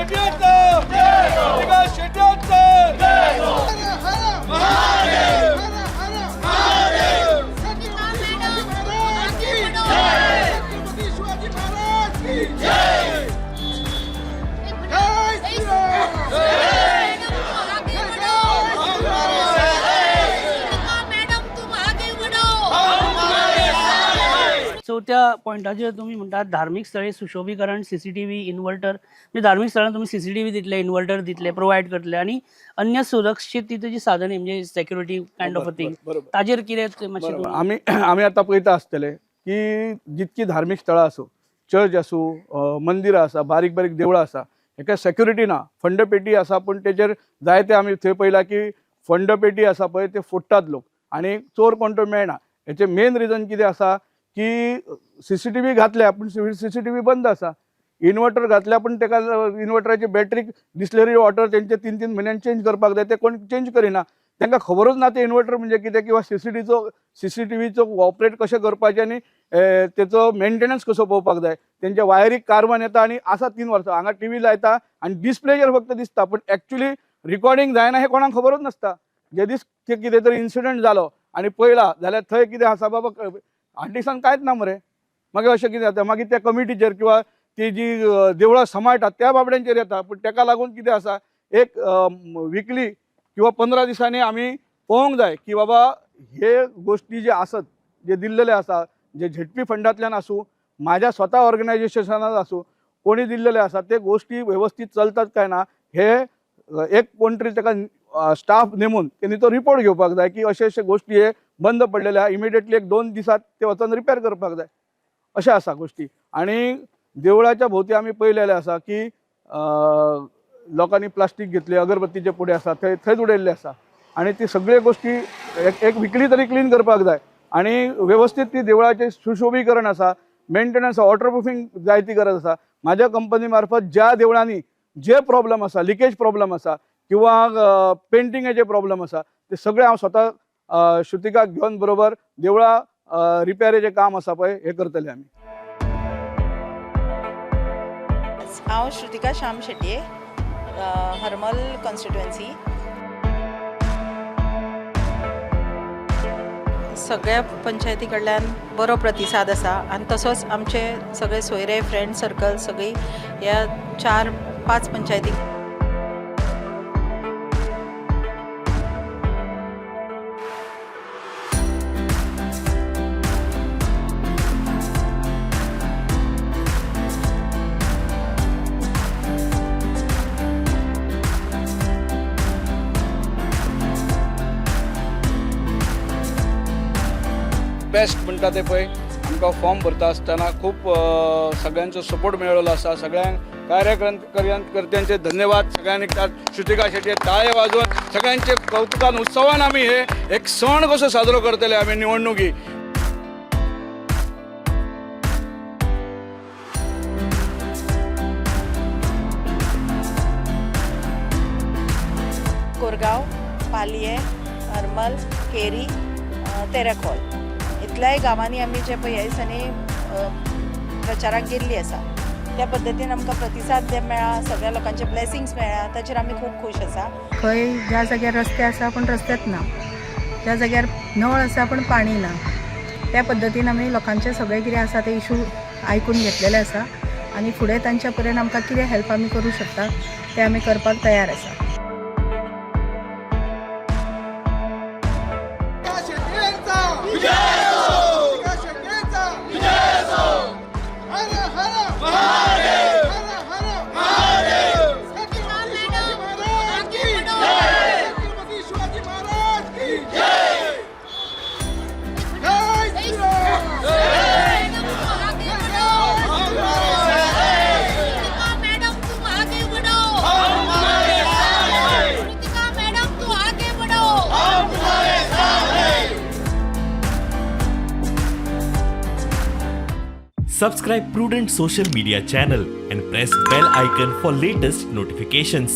शेट्यांचा, श्रुतिका शेट्यांचा. शिवाजी महाराज की जय. मॅडम, तुम आगे बढ़ो. चवथ्या पॉयंटाचेर तुमी म्हणटात धार्मीक स्थळे सुशोभीकरण, सीसीटीव्ही, इन्व्हर्टर. म्हणजे धार्मीक स्थळां तुमी सीसीटीव्ही दितले, इन्व्हर्टर दितले, प्रोवायड करतले आनी अन्य सुरक्षिततेची साधने म्हणजे security kind of a thing, बरोबर. ताजेर कितें ते मातशें बरोबर. तुमी- आमी आमी आतां पळयता आसतले की जितकी धार्मीक स्थळां आसूं, चर्च आसूं, मंदिरां आसा, बारीक बारीक देवळां आसा, हेका सेक्युरिटी ना. फंड पेटी आसा, पूण तेजेर जायते आमी थंय पळयला की फंड पेटी आसा पळय ते फोडटात लोक आनी चोर कोण तो मेळना. हेचें मेन रिजन कितें आसा की सीसीटीव्ही घातल्या पूण सीसीटीव्ही बंद आसा, इन्वर्टर घातल्या पूण तेका इन्वर्टराची बॅटरी डिस्लरी वॉटर तेंचे 3-3 म्हयन्यान चेंज करपाक जाय, ते कोण चेंज करिना. तांकां खबरूच ना ते इन्वर्टर म्हणजे कितें किंवा सीसीटीचो सीसीटीव्हीचो ऑपरेट कशें करपाचें आनी तेचो मेंटेनन्स कसो पळोवपाक जाय. तेंच्या वायरीक कार्बन येता आनी आसा 3 वर्सां हांगा टीव्ही लायता आनी डिस्प्लेचेर फक्त दिसता, पूण एक्चुली रिकॉर्डिंग जायना हें कोणाक खबरूच नासता. जे दीस ते कितें तरी इन्सिडंट जालो आनी पळयला जाल्यार थंय कितें आसा बाबा, 8 दिसान कांयच ना मरे. मागीर अशें कितें जाता, मागीर त्या कमिटीचेर किंवा ती जी देवळां सांबाळटात त्या बाबड्यांचेर येता. पूण तेका लागून कितें आसा, एक विकली किंवा 15 दिसांनी आमी पळोवंक जाय की बाबा हे गोश्टी जे आसत, जे दिल्लेले आसा, जे झेडपी फंडांतल्यान आसूं, म्हाज्या स्वता ऑर्गनायजेशनान आसूं, कोणी दिल्लेले आसा ते गोश्टी वेवस्थीत चलतात काय ना हे एक कोण तरी ताका स्टाफ नेमून तेणी तो रिपोर्ट घेवपाक जाय की अशे अशे गोश्टी हे बंद पडलेले आहा, इमिडिएटली एक 2 दिसात ते वचोन रिपेर करपाक जाय. अशें आसा गोश्टी. आनी देवळाच्या भोंवती आमी पळयलेले आसा की लोकांनी प्लास्टीक घेतले, अगरबत्तीचे पुडे आसा थंय थंयच उडयल्ले आसा आनी ती सगळे गोश्टी एक एक विकली तरी क्लीन करपाक जाय आनी वेवस्थीत ती देवळाचें सुशोभीकरण आसा, मेंटेनन्स, वॉटरप्रुफींग जायती गरज आसा. म्हाज्या कंपनी मार्फत ज्या देवळांनी जे प्रॉब्लम आसा, लिकेज प्रॉब्लम आसा किंवा पेंटिंगाचे प्रॉब्लम आसा, ते सगळे हांव स्वता श्रुतिकाक घेवन बरोबर देवळां रिपेरीचें काम आसा पळय हें करतले आमी. हांव श्रुतिका श्याम शेटये, हरमल कॉन्स्टिट्युएन्सी. सगळ्या पंचायती कडल्यान बरो प्रतिसाद आसा आनी तसोच आमचे सगळे सोयरे, फ्रेंड सर्कल सगळी ह्या 4-5 पंचायती बेस्ट म्हणटा ते पळय आमकां फॉर्म भरता आसतना खूब सगळ्यांचो सपोर्ट मेळ्ळो आसा. सगळ्यांक कार्यकर्त्यांचे धन्यवाद. सगळ्यांनी श्रुतिका शेट्ये ताळे वाजोवन सगळ्यांचे कौतुकान उत्सवान आमी हे एक सण कसो साजरो करतले आमी निवडणुकी. कोरगांव, पालयें, हरमल, केरी, तेरेखोल इतल्याय गांवांनी आमी जे पळय ह्या दिसांनी प्रचाराक गेल्ली आसा. त्या पद्दतीन आमकां प्रतिसाद जे मेळ्ळा, सगळ्या लोकांचे ब्लेसिंग्स मेळ्ळा, ताचेर आमी खूब खूश आसा. खंय ज्या जाग्यार रस्ते आसा पूण रस्तेच ना, ज्या जाग्यार नळ आसा पूण पाणी ना, त्या पद्दतीन आमी लोकांचे सगळे कितें आसा ते इशू आयकून घेतलेले आसा आनी फुडें तांच्या पर्यंत आमकां कितें हेल्प आमी करूं शकता तें आमी करपाक तयार आसा. शिवाजी महाराज की जय. मॅडम, तुम आगे बढ़ो. कृतिका मॅडम, तू आगे बढ़ो. Subscribe Prudent Social Media channel and press bell icon for latest notifications.